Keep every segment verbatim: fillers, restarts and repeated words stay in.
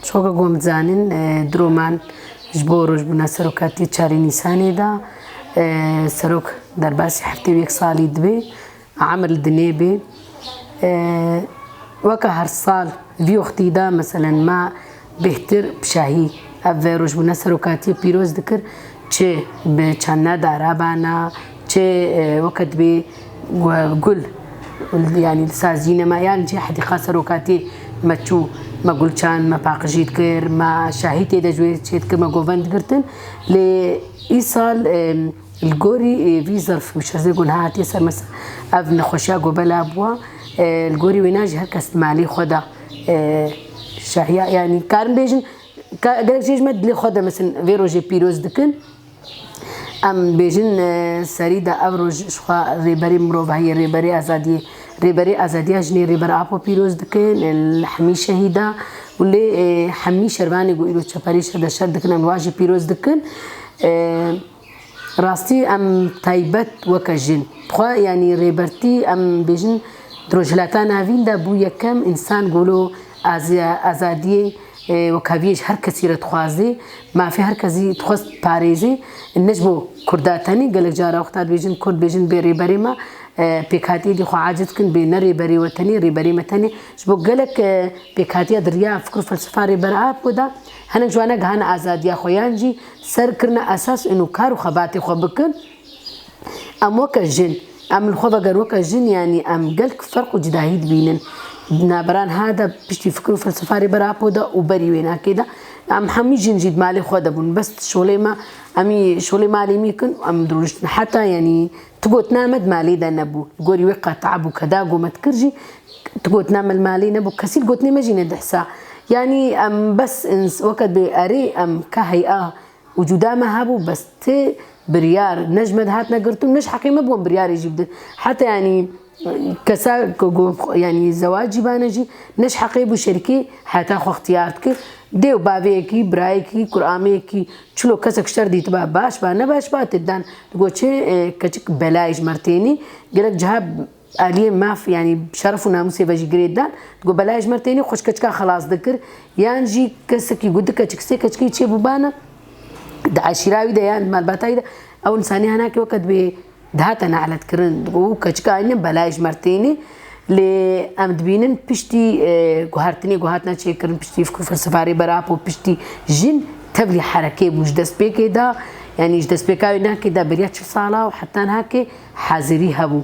Şoka ku em dizanin, e, di roman ji bo rojbûna serokatiyê çarê Nîsanê de, e, serok derbasî heftê û yek salî dibe, emir li dinê bê. E, weke her sal vî wextî de, meselen, me bêhtir bi şahî ev rojbûna serokatiyê pîroz dikir, çi bi çanda darabana, çi, e, weke dibê gu-, gul, yanî li sazî nema, yan jî hedîqa serokatî me çû, me gul çand, me paqijî dikir, me şahî tê de ji wê çêdikir, me govend girtin. Lê îsal, e, li gorî, e, vî zerf û şerzê ku niha hatiye ser mesa, ev nexweşiya ku bela bûa, e, li gorî wêna jî her kes di malê xwe de, e, şahiya, yanî karin bêjin, ka-, gelek jê ji me dilê xwe de, mesin, vê rojê pîroz dikin. Em bêjin, e, serî de ev roj ji xwe rêberê mirovahiyê, rêberê azadiyê, rêberê azadiya jinê Rêber Apo pîroz dikin, e, li hemî şehîda û lê, e, hemî şervanê ku îro çeperê şer de şer dikin, em wa jî pîroz dikin. E, rastî em taybet weke jin. Xwe, yanî rêbertî em bêjin di Rojhilata Navîn de bû yekem însan golo azi-, azadiyê, e, wekhaviyê ji her kesî re dixwazê, mafê her kesî dixwest parêzê, ne ji bo Kurda tenê, gelek cara wexta dibêjin Kurd bêjin bê rêberê me, e, pêkhatiyê dî xwe aciz dikin, bê ne rêberê we tenê, rêberê me tenê. Ji bo gelek, e, pêkhatiya di riya fikr û felsefa Rêber Apo de, hinek ji wan negihane azadiya xwe yan jî ser kirine esas û kar û xebatê xwe bikin. Em weke jin, em li xwe veger weke jin, yanî em gelek ferq û cudahî dibînin. Di navbera niha de piştî fikr û felsefa Rêber Apo de û berî wênakê de, em hemî jin jî di malê xwe de bûn. Bes şolê me, em î şolê malê me kin, em dirûştin. Heta, yanî, tu gotina me di malê de nebû. Li gorî wê qete'a bû, keda ku me dikir jî, tu gotina me li malê nebû. Kesî li gotinê me jî nedihsa. Yanî em bes ins-, weke dibê erê em ka hey'a Wicûda me hebû, bes ti biryar ne ji me dihatine girtin, ne ji heqê me bû em biryarê jî bidin. Heta, yanî, kesa ku, ku, yanî, zewac jî bane jî, ne ji heqê bû şerîkê heta xwe ixtiyar dike. Dê û bavê yekî, birayekî, kuramê yekî, çilo kesek ji te re dîtiba, baş ba, ne baş ba, tê dan. Digot çi, e, keçik belayê ji me re tênî. Gelek ciha aliyê maf, yanî şeref û namûsê ve jî girê dan. Digot, belayê ji me re tênî, xwe ji keçika xelas dikir. Yan jî kesekî ku du keçik, sê keçikî çêbûbana di eşîra wî de yan di malbata wî de, ew însanî hinekî weke dibê dihate ne'letkirin. Digot, û keçika ayne belayê ji me re tênî. Lê em dibînin piştî, e, guhertinê ku hatine çêkirin, piştî fikr û felsefa Rêber Apo, piştî jin tevlî herekê bû ji destpêkê de, yanî ji destpêka wê nakê de beriya çil sala û heta nihakê hazirî hebû.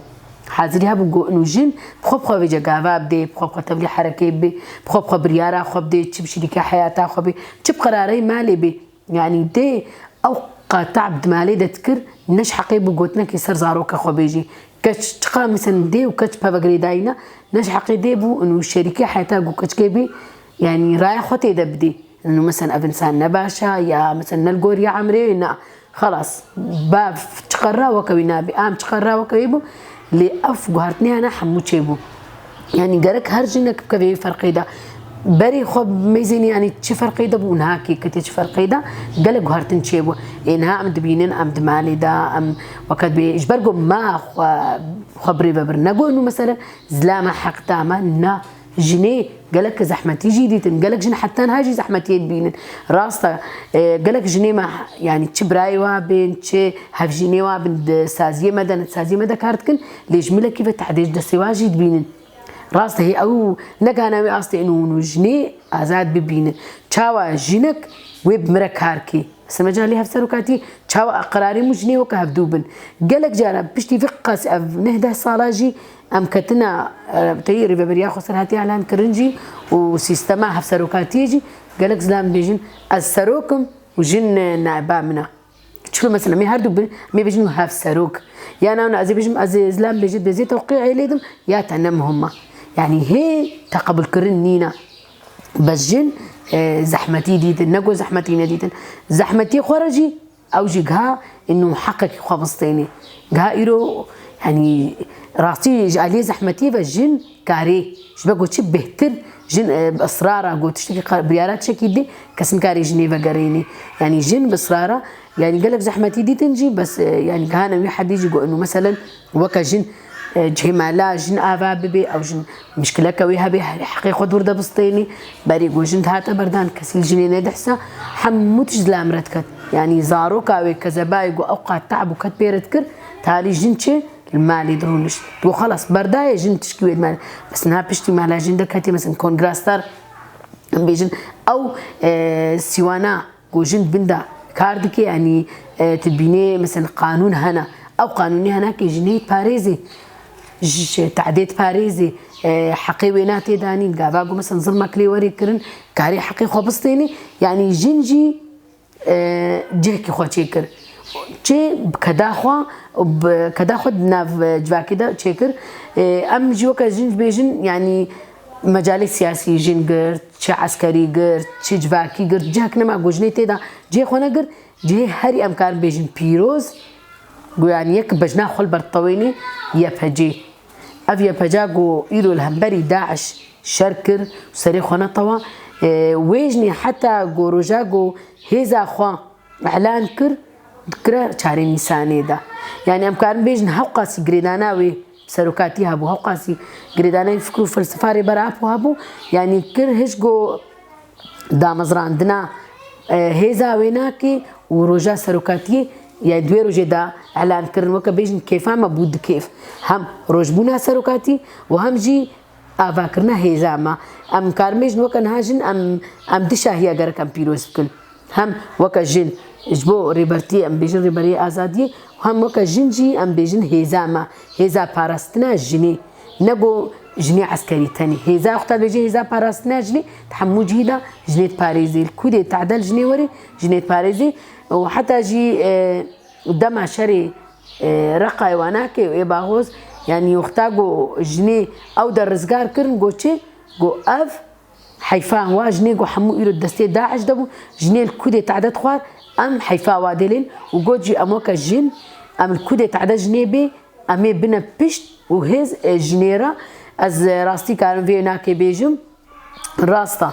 Hazirî hebû ku û jin bi xwe bi xwe vêce gava bidê, bi xwe bi xwe tevlî herekê bibê, bi xwe bi xwe biryara xwe bidê, çi bi şirîka heyata xwe bê, çi bi qerareyê malê bê. Yanî dê ew qete'a bi di malê de dikir, ne ji heqê bû gotinekê ser zaroka xwe bêjî. Keç çiqa, misin, dê û keç peve girêdayî ne, ne ji heqê dê bû û şerîkê heyata ku keçikê bê, yanî raya xwe tê de bidê. Û, misin, ev însan ne baş e, ya, misin, ne li gorî emrê, na. Xelas, bav çiqer ra weke wî nabî, am çiqer ra weke wî bû, lê ev guhertinê hene hemû çêbû. Yanî gerek her jinek bikeve wî ferqê de. Berê xwe meyzênî, yanî çi ferqê de bû, niha kê ketê çi ferqê de, gelek guhertin çêbû. Ê niha em dibînin, em di malê de, em weke dibê, ji ber ku ma xwe, xwe birê ve bir. Ne ku nû mesele zilama heq da me, na. Jinê gelek zehmetî jî dîtin. Gelek jin heta niha jî zehmetiyê dibînin. Rast e, e, gelek jinê me, yanî çi birayê wa bên, çi hevjînê wa bin di saziyê me de, ne di saziyê me de kar dikin, lê ji milekî ve tehdê ji destê wa jî dibînin. Rast e, hê ew negihane wê astê û jinê azad bibînin. Çawa jinek wê bi min re kar kê? Mesela mecalê hevserokatî çawa qerarê min û jinê weke hevdû bin. Gelek cara piştî vê qas ev neh deh sala jî em ketina, e, teyî rêveberiya xweser hatiye elan kirin jî û sîstema hevserokatiyê jî gelek zilam dibêjin, ez serok im û jin, e, naiba min e. Çilo mesela em ê her du bin, em ê bêjin hevserok. Ya na, na, ez ê bêjim, ez ê zilam bêjit, bêzê tewqî ê lêdim, ya te ne muhim e. Yanî hê teqebulkirin nîne. Bes jin, e, zehmetî dîtin, ne ku zehmetî nedîtin. Zehmetî xwe re jî, ew jî giha û heqekî xwe bistênê. Giha îro, yanî, rastî ji aliyê zehmetî ve jin karê, ji ber ku çi bêhtir jin, e, bi israra ku tiştekî qe-, biryara tiştekî dê, kes nikarê jinê vegerênê. Yanî jin bi israra, yanî gelek zehmetî dîtin jî, bes, e, yanî gihane wî hedî jî ku û meselen weke jin E, cihê mala jin ava bibe, ew jin mişkileke wê hebe, her heqê xwe dûr de bistênî. Berê ku jin dihate berdan, kesî li jinê nedihsa, hemû tişt di lamire diket. Yanî zaroka wê, kezebayê ku ew qat te'b û ket pê re dikir, talî jin çi? Li malê dirûnişt. Got xelas, berdayê jin tişkî wê di malê. Bes niha piştî mala jin derketî, mesela kongra star, em bêjin, ew, e, sîwana ku jin di bin de kar dike, yanî, e, tu dibînê, mesela qanûn hene. Ew qanûnê hene ke jinê parêzê, ji, ji te'dê parêzê, e, heqê wê na tê danîn, gava ku, mesela zilmek lê werê kirin, karê heqê xwe bistênê, yanî jin jî, e, cihekî xwe çêkir. Çê bi keda xwe, bi keda xwe di nav, e, civakê de çêkir. E, em jî weke jin dibêjin, yanî mecalê siyasî jin girt, çi eskerî girt, çi civakî girt, cihek nema ku jinê tê de cihê xwe negirt, cihê herî em karin bêjin pîroz, ku yanî yek bejna xwe li ber tewênê Y P G. Ev Y P G ku îro li hemberî DAIŞ şer kir û serê xwe netewa, e, wê jinê heta ku roja ku hêza xwe îlan kir, dikire çarê Nîsanê de. Yanî em karin bêjin hewqasî girêdana wê serokatî hebû, hewqasî girêdanayên fikr û felsefa Rêber Apo hebû, yanî kir hişk ku damezrandina, e, hêza wê nake û roja serokatiyê, yanî di wê rojê de îlan kirin, weke bêjin kêfa me bû di kêf. Hem rojbûna serokatî û hem jî avakirina hêza me. Em karin bêjin weke niha jin em, em di şahiya gerek em pîroz bikin. Hem weke jin ji bo rêbertiyê, em bêjin rêberiyê azadiyê, û hem weke jin jî em bêjin hêza me, hêza parastina jinê. Ne ku jinê eskerî tenê. Hêza xwe ta dibêje hêza parastina jinê, di hemû cihî de jinê diparêzê. Li ku dê te'de li jinê were, jinê diparêzê. Û heta jî, e, dema şerê, e, Reqayê wana ke ê Baxoz, yanî wexta ku jinê ew de rizgar kirin, got çi? Got ev heyfa wa jinê ku hemû îro di destê DAIŞ de bû, jinê li ku dê te'de dixwar, em heyfa wa dê lên û got jî em weke jin, em li ku dê te'de jinê bê, em ê bine pişt û hêz, e, jinê re. Ez, e, rastî karim vê nakê bêjim. Rast e,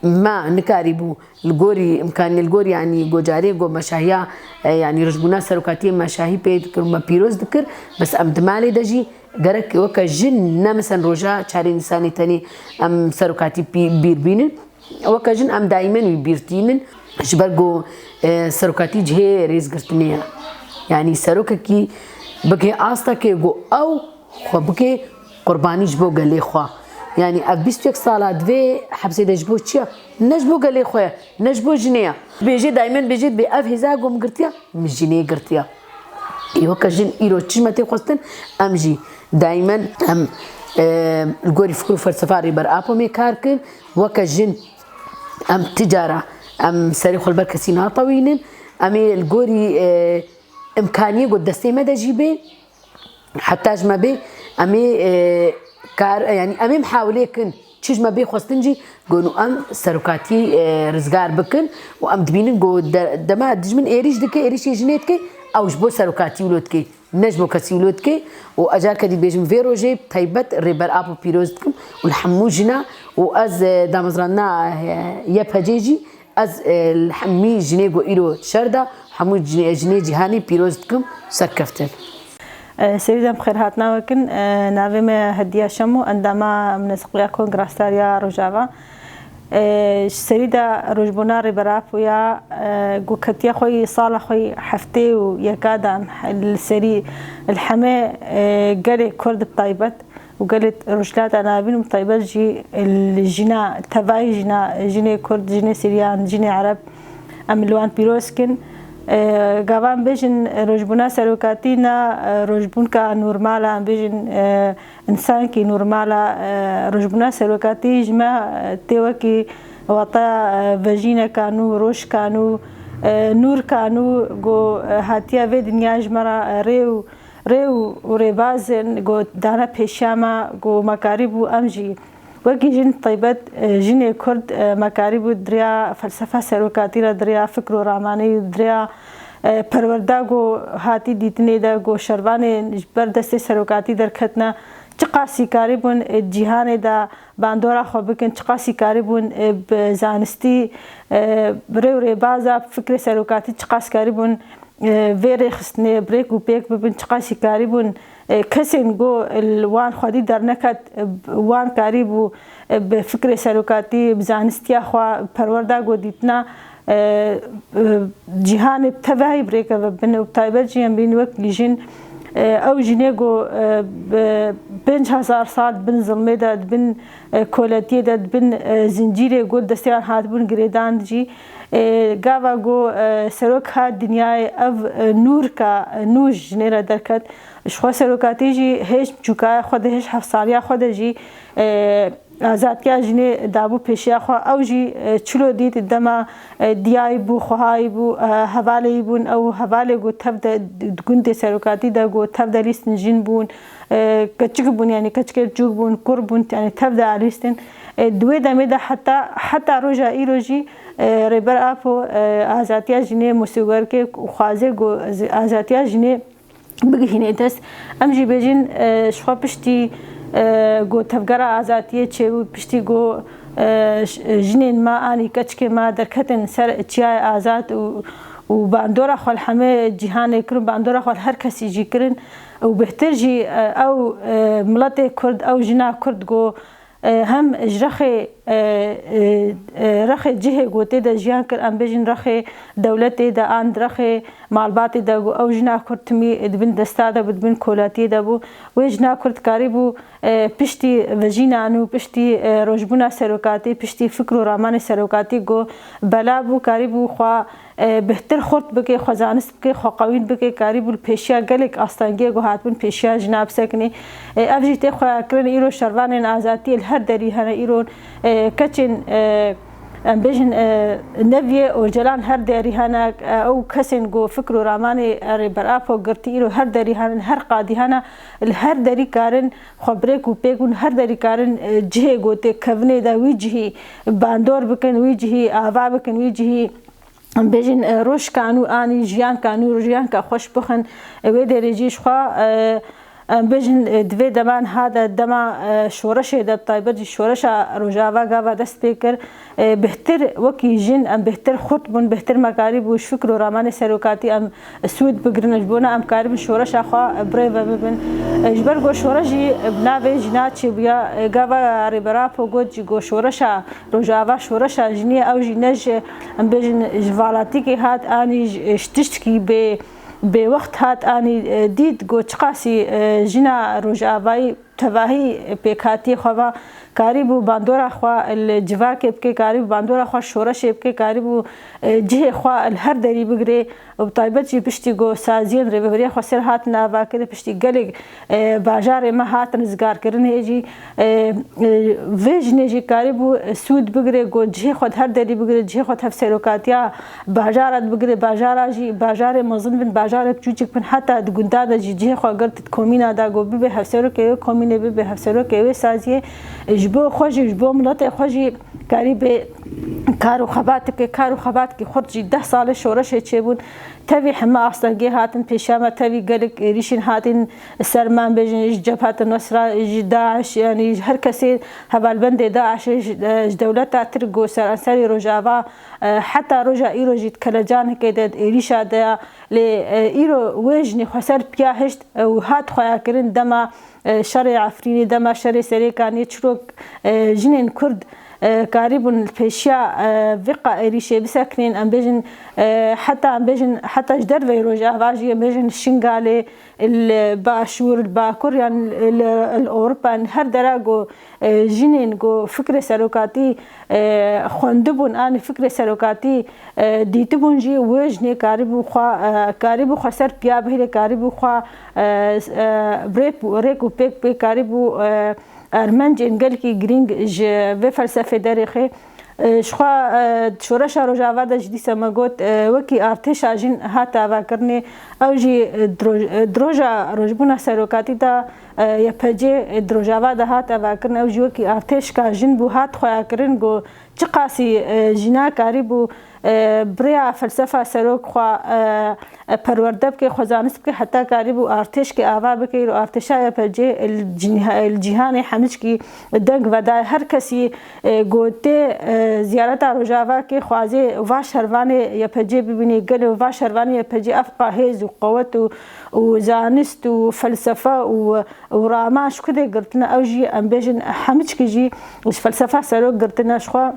me nikarîbû li gorî îmkaniyê, li gorî, yanî gocarê ku meşahiya, e, yanî rojbûna serokatiyê meşahî pê dikir û me pîroz dikir, bes em di malê de jî gerek weke jin ne, mesela roja çarê Nîsanê tenê em serokatî pî-, bîr bînin. Weke jin em daîmen wî bîr tînin. Ji ber ku, e, serokatî cihê rêzgirtinê ye. Yanî serokekî bigihê astekê ku ew xwe bike qurbanî ji bo gelê xwe. Yanî ev bîst û yek sala di vê hepsê de ji bo çi ye? Ne ji bo gelê xwe ye, ne ji bo jinê ye. Bêjê daîmen bêjê dibê ev hêza ku min girtiye, min jinê girtiye. Ê weke jin îro çi ji me tê xwestin? Em jî daîmen em, e, li gorî fikr û felsefa Rêber Apo me kar kir. Weke jin em ti cara em serê xwe li ber kesî natewînin. Em ê li gorî, e, îmkaniyê ku destê me de jî bê, heta ji me bê, em ê, e, kar, yanî em ê mihawilê kin, çi ji me bê xwestin jî, gon û em serokatî, e, rizgar bikin û em dibînin ku de-, dema dijmin êrîş dike, êrîşê jinê dike, ew ji bo serokatî wilo dike, ne ji bo kesî wilo dike. Û ez careke dî bêjim, vê rojê taybet Rêber Apo pîroz dikim û li hemû jina û ez, e, damezrandina, e, Y P G jî, ez, e, li hemî jinê ku îro şer de, hemû jinê, jinê cîhanê pîroz dikim, serkeftin. E, serî de em xêrhatina we kin. E, navê me Hediya Şemo, endama Munesiqliya Kongra Star ya Rojava. E, ji serî de rojbûna Rêber Apo ya, e, ku ketiya xwe yî sala xwe yî heftê û yeka de em he-, li serî li hemê, e, gelê Kurd bi taybet û gelê Rojhilata Navîn û bi taybet jî li jina, tevayî jina, jinê Kurd, jinê Siryan, jinê Ereb, em li wan pîroz kin. E, gava em bêjin rojbûna serokatî na, e, rojbûnka normal a, em bêjin, e, însankî normal a, e, rojbûna serokatî ji me, e, tê wekî wataya, e, vejîneka nû, rojka nû, e, nûrka nû, ku, e, hatiye vê dinya ji me re, e, rê û rê û, û rêbazên ku dane pêşiya me, ku me karîbû em jî wekî jin taybet, e, jinê Kurd, e, me karîbû di riya felsefa serokatî re, di riya fikr û ramanê û di riya, e, perwerda ku hatî dîtinê de ku şervanê ji ber destê serokatî derketine, çiqasî karîbûn, e, cîhanê de bandora xwe bikin, çiqasî karîbûn, e, bi zanistî, e, bi rê û rêbaza fikrê serokatî çiqas karîbûn, e, vê rêxistinê bi rêk û pêk bibin, çiqasî karîbûn, e, kesên ku li wan xwedî derneket, e, wan karîbû, e, bi fikrê serokatî, bi zanistiya xwe perwerda ku dîtina, e, e, cîhanê bi tevahî bi rêkeve bin û bi taybet jî em bîn wek jin, e, ew jinê ku, e, bi pênc hezar sal di bin zilmê de, di bin, e, koletiyê de, di bin, e, zincîrê ku destê wan hatibûn girêdan jî, e, gava ku, e, serok hat dinyayê ev, e, nûrka, e, nû ji jinê re derket. Ji xwe serokatî jî hêj çûkaya xwe de, hêj hefsaliya xwe de jî, e, azadiya jinê dabû pêşiya xwe. Ew jî, e, çilo dît dema, e, diyayî bû, xwehayî bû, e, hevalê yî bûn. Ew hevalê ku tev de di gundê serokatî de ku tev de lîstin jin bûn, e, keçik bûn, yanî keçikê çûk bûn, kur bûn, yanî tev de alîstin. E, di wê demê de heta, heta roja îro jî, e, Rêber Apo, e, azadiya jinê musûwerkê xwaze ku azadiya jinê bigihîne dest. Em jî bêjin, e, ji xwe piştî, e, ku Tevgera Azadiyê çêbû, piştî ku, e, j-, jinên me anî keçikê me derketin ser çiyayê azad û, û bandora xwe li hemê cîhanê kirin, bandora xwe li her kesî jî kirin û bêhtir jî, e, ew, e, miletê Kurd, ew jina Kurd ku, e, hem ji rexê, e, e, e, rexê cihê ku tê de jiyan kir, em bêjin rexê dewletê de an di rexê malbatê de ku ew jina Kurd timî di bin desta de bû, di bin kolatiyê de bû. Wê jina Kurd karîbû, e, piştî vejînan û piştî, e, rojbûna serokatî, piştî fikr û ramanê serokatî ku bela bû, karîbû xwe e, bêhtir xurt bike, xwe zanist bike, xwe qewîn bike, karîbû li pêşiya gelek astengiyê ku hatibûn pêşiya jina bisekinê. E, ev jî tê xweyakirin, îro şervanên azadiyê li her derî hene, îro, e, keçên, e, em bêjin, e, neviyê Ocalan her derî hene, e, ew kesên ku fikr û ramanê Rêber Apo girtî îro her derî hene, her qadî hene, li her derî karin xwe bi rêk û pêk û li her derî karin, e, cihê ku tê kevinê de wî cihî bandor bikin, wî cihî ava bikin, wî cihî em bêjin, e, roj kanû anî jiyan kanû jiyanka xweş bixin. E, wê derê jî ji xwe, e, em bêjin, e, di vê deman ha de dema, e, şoreşê de, bi taybet jî şoreşa Rojava gava dest pê kir, e, bêhtir wekî jin em bêhtir xurt bûn, bêhtir me karîbû ji fikr û ramanê serokatî em sûd bigirin, ji bona em karibin şoreşa xwe birêve bibin. E, ji ber ku şoreş jî bi navê jina çêbûya, e, gava Rêber Apo got jî ku şoreşa Rojava şoreşa jinî ye, ew jî ne ji, em bêjin, ji valatîkê hat, anî ji, ji tiştkî bê, bêwext hat, anî, e, dît ku çiqasî, e, jina Rojavayî tevahî pêkhatiyê xwe ve karîbû bandora xwe li civakê bike, karîbû bandora xwe şoreşê bike, karîbû, e, cihê xwe li her derî bigire. Û bi taybet jî piştî ku saziyên rêveberiya xweser hatin avakirin, piştî gelek, e, bajarê me hatin rizgarkirinê jî, e, e, vê jinê jî karîbû, e, sûd bigire, ku cihê xwe di her derî bigire, cihê xwe di hevserokatiya bajara de bigire, bajara jî, bajarê mezin bin, bajarê biçûçik bin, heta di gundan de jî cihê xwe girt di komîna de, ku bibe hevserokê wê komînê, bibe hevserokê wê saziyê, e, ji bo xwe jî, ji bo miletê xwe jî karîbê kar û xebat bike, kar û xebatkî xurt jî deh salê şoreşê çêbûn. Tevî heme astengê hatin pêşiya me, tevî gelek êrîşên hatin ser me, em bêjin ji Cebhet Nusra, ji DAIŞ, yanî ji her kesê hevalbendê DAIŞê, ji, ji dewleta Tirk ku seranserî Rojava, e, heta roja îro jî di kelecanikê de, di êrîşa de ya. Lê, e, îro wê jinê xweser piya hişt, e, û hat xweyakirin dema, e, şerê Efrînê, dema şerê Serêkaniyê, çirok, e, jinên Kurd, e, karîbûn li pêşiya, e, vê qa êrîşê bisekinên, em bêjin, e, heta, em bêjin, heta ji derveyî Rojava jî, em bêjin Şingalê, li Başûr, li Bakur, yan li, li Ewropa, her dera ku, e, jinên ku fikrê serokatî, e, xwendibûn, anî fikrê serokatî, e, dîtibûn jî, wê jinê karîbû xwe, e, karîbû xwe ser piya bihêle, karîbû xwe, e, e, rêk, rêk û pêk pê karîbû, e, Armencên gelkî girîng ji vê felsefê derêxê. E, ji xwe, e, şoreşa Rojava de jî dîsa me got, e, wekî artêşa jin hat avakirinê, ew jî, e, di roj-, e, di roja rojbûna serokatî de, e, Y P G, e, di Rojava de hat avakirin, ew jî wekî artêşka jin bû, hat xweyakirin, ku çiqasî, e, jina karîbû, E, bi rêya felsefa serok xwe, e, e, perwerde bike, xwe zanist bike, heta karîbû artêşkê ava bike. Îro artêşa Y P G li cîha-, li cîhanê hemûçkî deng vedaye. Her kesî, e, ku tê, e, ziyareta Rojavakê xwazê va şervanê Y P G bibînê. Gelê va şervanê Y P G ev qa hêz û qewet û, û zanist û felsefe û, û raman ji ku dê girtine? Ew jî, em bêjin, hemûçkî jî ji felsefa serok girtine. Ji xwe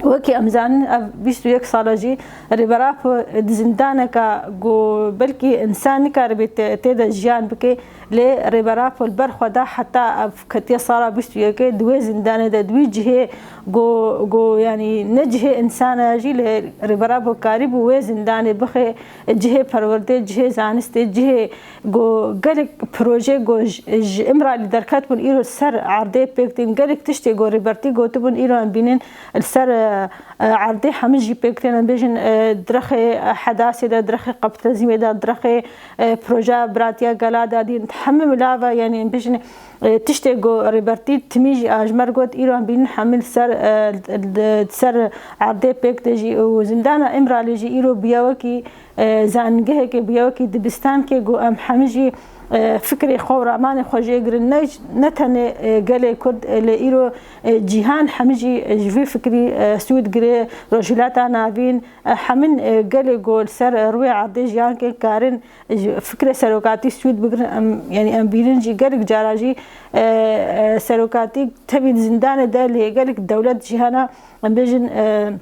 Wekî em zanin, ev bîst û yek sal e jî Rêber Apo di zindaneka ku belkî însan nikaribe tê, tê de jiyan bike, lê Rêber Apo li ber xwe da heta ev ketiye sala bîst û yekê di wê zindanê de, di wî cihê ku, ku, yanî ne cihê însan e jî, lê Rêber Apo karîbû wê zindanê bixe cihê perwerdê, cihê zanistê, cihê ku gelek proje ku ji, ji Îmralî derketibûn, îro ser erdê pêk tên, gelek tiştê ku Rêbertî gotibûn, îro em bînin li ser, e, e, erdê hemû jî pêk tên, em bêjin, e, direxê, e, Hedasê de, direxê kapitalizmê de, direxê, e, projeya Biratiya Gela de, dîn hemû milav e, yanî em bêjin, e, tiştê ku Rêbertî timî jî a ji me re got, îro em bînin hemû li ser, e, li, li ser erdê pêk tê jî û zindana Îmralî jî îro bûye wekî, e, zanîngehekê, bûye wekî dibistankê ku em hemû jî, e, fikrê xwe û ramanê xwe jê girin. Ne, ne tenê, e, gelê Kurd, e, lê îro, e, cîhan hemû jî, e, ji vî fikrî, e, sûd girê. Rojhilata Navîn, e, hemin, e, gelê ku li ser, e, rûyê erdê jiyan ke karin ji fikrê serokatî sûd bigirin. Em, yanî em bînin jî gelek cara jî, e, e, serokatî tevî di zindanê de, lê gelek dewlet jî hene, em bêjin, e,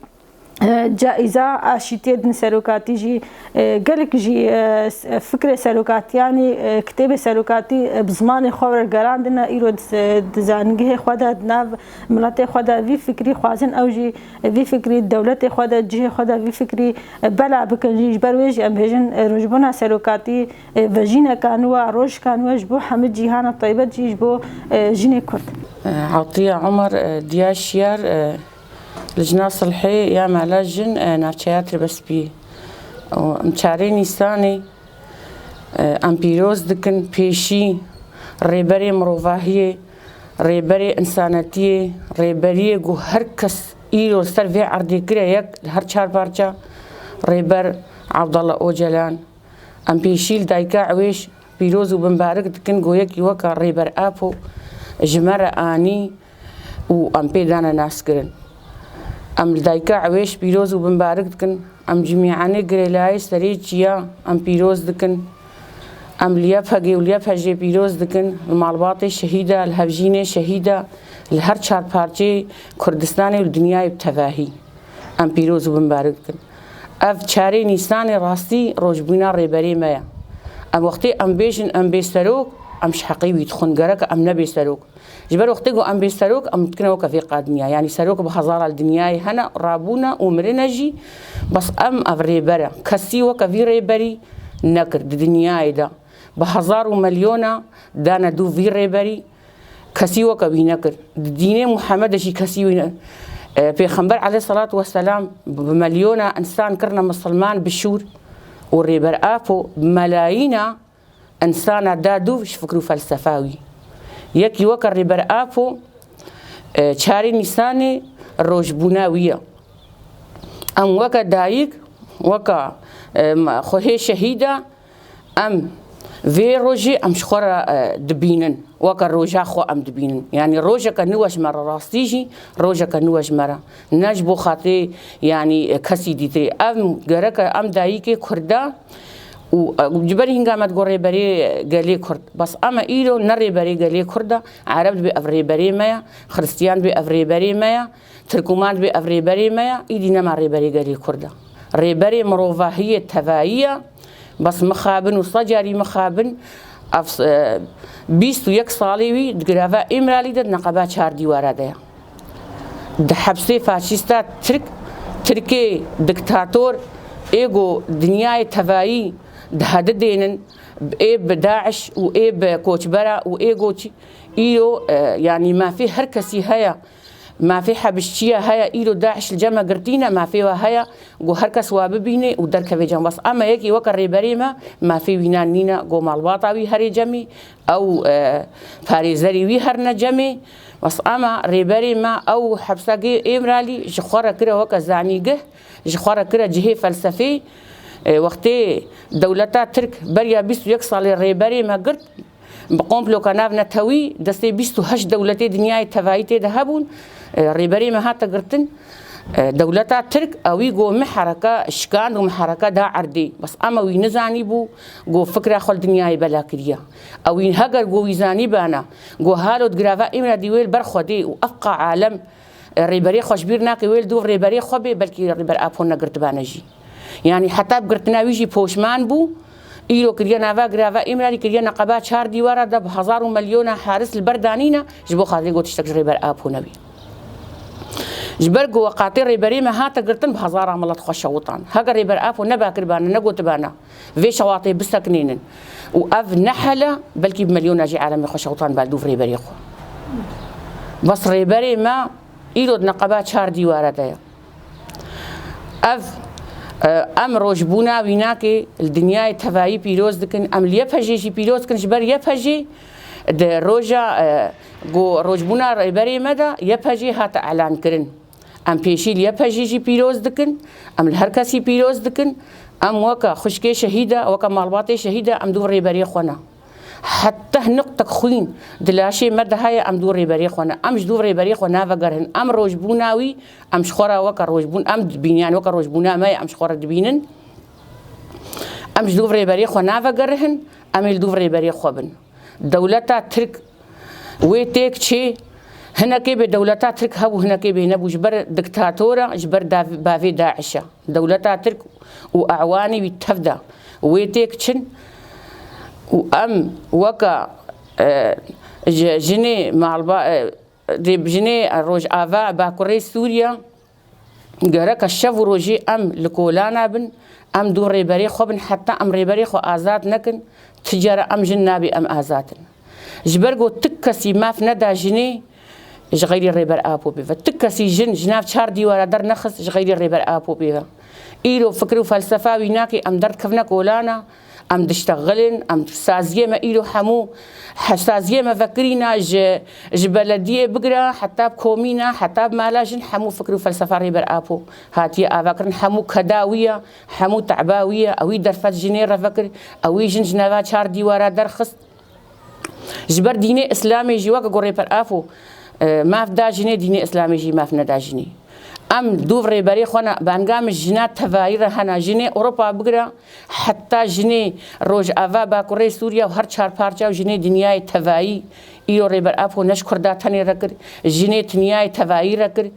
e, caîza aşîtiyê din serokatî jî, e, gelek jî, e, s-, fikrê serokatiyanî, e, kitêbê serokatî, e, bi zimanê xwe wergerandine, îro di, di zanîngehê xwe de, di nav miletê xwe de vî fikrî xwazin, ew jî vî fikrî dewletê xwe de, cihê xwe de vî fikrî, e, bela bikin jî. Ji ber wê jî em bêjin, e, rojbûna serokatî, e, vejîneka nû e, rojka nû e ji bo hemî cîhana taybet jî ji bo, e, jinê Kurd. E, Atiye Omer, e, Diya Şiyar, e, Lijna Silhê ya Mala Jin, e, navçeya Tirbespiyê. Û em çarê Nîsanê, e, em pîroz dikin pêşî rêberê mirovahiyê, rêberê însanetiyê, rêberiyê ku her kes îro li ser vê erdê kire yek li her çar parça, Rêber Abdullah Ocalan. Em pêşî li dayika Ewêş pîroz û bimbarik dikin, ku yekî weke Rêber Apo ji me re anî û em pê dane naskirin. Em li dayika Ewêş pîroz û bimbarik dikin. Em cimîanê girêlayê serê çiya em pîroz dikin. Em li Y P G û li Y P J'ê pîroz dikin, li malbatê şehîda, li hevjînê şehîda, li her çar parçeyê Kurdistanê û li dinyayê bi tevahî. Em pîroz û bimbarik dikin. Ev çarê Nîsanê rastî rojbûna rêberê me ye. Em wextê em bêjin em bê serok, em ji heqê wî dixwin. Gerek em nebê serok. Ji ber wextê ku em bê serok, em dikin weke vê qadinya. Yanî serok bi hezara li dinyayê hene, rabûne û mirine jî. Bes em ev rêber e. Kesî weke vî rêberî nekir di dinyayê de. Bi hezar û milyona dane dû vî rêberî. Kesî weke wî nekir. Di dînê Muhammed de jî kesî wî ne-, e, Pêxember aleyhisselatu vesselam bi milyona însan kirine misilman bi şûr û Rêber Apo bi melayîna însana da dû ji fikr û felsefa wî. Yekî weke Rêber Apo, e, çarê Nîsanê rojbûna wî ye. Em weke dayik, weke, e, xwehê şehîda, em vê rojê em ji xwe re, e, dibînin. Weke roja xwe em dibînin. Yanî rojeke nû e ji me re, rastî jî rojeke nû e ji me re. Ne ji bo xatirê, yanî, e, kesî dîtirê. Em gereke em dayikê Kurda û, e, ji ber hînga me digo rêberê gelê Kurd. Bes em e îro ne rêberê gelê Kurda. Ereb dibê ev rêberê me ye. Xiristiyan dibê ev rêberê me ye. Tirkûman dibê ev rêberê me ye, îdî nema rêberê gelê Kurd e. Rêberê mirovahiyê tevayî ye, bes mixabin û sed carî mixabin, ev, e, bîst û yek salê wî di girava Îmralî de di neqeba çar dîwara de ye. Di hepsê faşîsta Tirk, Tirkê diktator, ê ku dinyayê tevayî dihedidênin, ê bi DAIŞ û ê bi koçbera û ê ku çi, îro, e, yanî mafê her kesî heye. Mafê hebişçiya heye, îro DAIŞ li cem me girtîne, mafê we heye, ku her kes wa bibîne û derkeve cem. Bes ema yekî weke rêberê me, mafê wîna nîne, ku malbata wî herê cemî, ew, e, parêzerî wî herne cemê. Bes ema rêberê me, ew hepsegê Êmralî ji xwe re kire weke zanîgeh, ji xwe re kire cihê felsefê. E, wextê dewleta Tirk beriya bîst û yek salê rêberê me girt, bi komploka navnetewî, destê bîst û heşt dewletê dinyayê tevayî tê de hebûn. E, rêberê me hate girtin. E, dewleta Tirk ewî got, min hereke şikand û min hereke da erdê. Bes ema wî nizanîbû, got, fikra xwe li dinyayê bela kiriye. Ewî heger got wî zanîbana, got, halo di girava Îmralî wê li ber Xwedê û efqa alem, e, rêberê xwe ji bîr nake, wê li dûv rêberê xwe bê, belkî rêber Apo negirtibane jî. Yanî heta bi girtina wî jî poşman bû. Îro kiriye nava girava Îmralî, kiriye neqeba çar dîwara de, bi hezar û milyona haris li ber danîne, ji bo xatirê got tiştek ji rêber Apo nebî. Ji ber ku weqatê rêberê me hate girtin, bi hezara milet xwe şewitan. Heger rêber Apo neba kiribane, negotibane, vê şewatê bisekinînin û ev ne hele, belkî bi milyona jî alemê xwe şewitan bal dûv rêberê xwe. Bes rêberê me îro di neqeba çar dîwara de ye. Ev, e, em rojbûna wî nake li dinyayê tevayî pîroz dikin, em li Y P G jî pîroz dikin, ji ber Y P G di roja, e, ku rojbûna rêberê me de Y P G hate elan kirin. Em pêşî li Y P G jî pîroz dikin, em li her kesî pîroz dikin, em weke xwişkê şehîde, weke malbatê şehîde, em dûv rêberê xwe ne. Heta nuqtek xwîn di laşê me de heye, em dûv rêberê xwe ne. Em ji dûv rêberê xwe navegerhin. Em rojbûna wî, em ji xwe re weke rojbûn, em dibînin, yanî weke rojbûna me ye, em ji xwe re dibînin. Em ji dûv rêberê xwe navegerhin, em ê li dûv rêberê xwe bin. Dewleta Tirk wê têk çê, hinekê bê dewleta Tirk hebû, hinekê bê nebû, ji ber diktatora, ji ber dav-, bavê DAIŞ e. Dewleta Tirk û ewanê wî tev de wê têk çin û em weke, e, ji-, jinê malba-, e, dê-, jinê Rojava Bakurê Sûriye gereke şev û rojê em li kolana bin, em dû rêberê xwe bin, heta em rêberê xwe azad nekin, ti cara em jin nabê em azad in. Ji ber ku ti kesî maf neda jinê ji xeyrî Rêber Apo pê ve. Ti kesî jin ji nav çar dîwara dernexist ji xeyrî Rêber Apo pê ve. Îro fikir û felsefa wî nake, em derdikevine kolana, em diştexilin, em saziyê me îro hemû, he, saziyê me vekirîna ji, ji belediyê bigire, heta bi komîna, heta bi mala jin, hemû fikir û felsefa Rêber Apo hatiye avakirin, hemû keda wî ye, hemû te'ba wî ye, ewî derfet jinê re vekir, ewî jin ji nava çar dîwara derxist. Ji ber dînê Îslamê jî weke ku Rêber Apo, e, maf da jinê, dînê Îslamê jî maf neda jinê. Em dûv rêberê xwe ne, banga min jina tevayî re hene. Jinê Ewropa bigire, heta jinê Rojava, Bakurê Sûriye û her çar parça û jinê dinyayê tevayî. Îro Rêber Apo ne ji Kurda tenê re kir, jinê dinyayê tevayî re kir.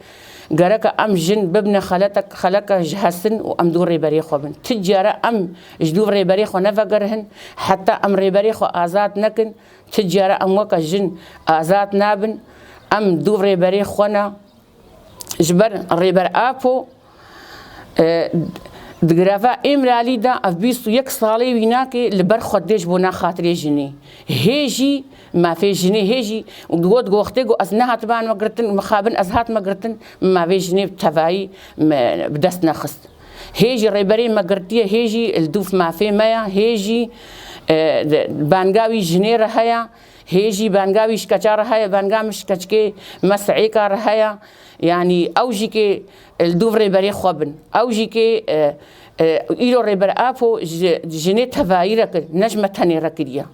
Gereke em jin bibine xeletek-, xeleke ji hesin û em dû rêberê xwe bin. Ti cara em ji dû rêberê xwe nevegerihin, heta em rêberê xwe azad nekin, ti cara em weke jin azad nabin. Em dû rêberê xwe ne. Ji ber Rêber Apo, e, di greva Îmralî de ev bîst û yek salê wî nake li ber xwe dê ji bona xatirê jinê. Hê jî mafê jinê, hê jî got, goxtê got, ez nehatibame girtin, mixabin ez hatime girtin, mafê jinê bi tevayî me bi dest nexist. Hê jî rêberê me girtiye, hê jî li dûv mafê me ye, hê jî, e, de-, banga wî jinê re heye, hê jî banga wî ji keça re heye, banga min ji keçikê me si'êka re heye. Yanî ew jî kê li dûv rêberê xwe bin. Ew jî kê, e, e, îro Rêber Apo ji jinê tevayî re kir, ne ji me tenê re kiriye.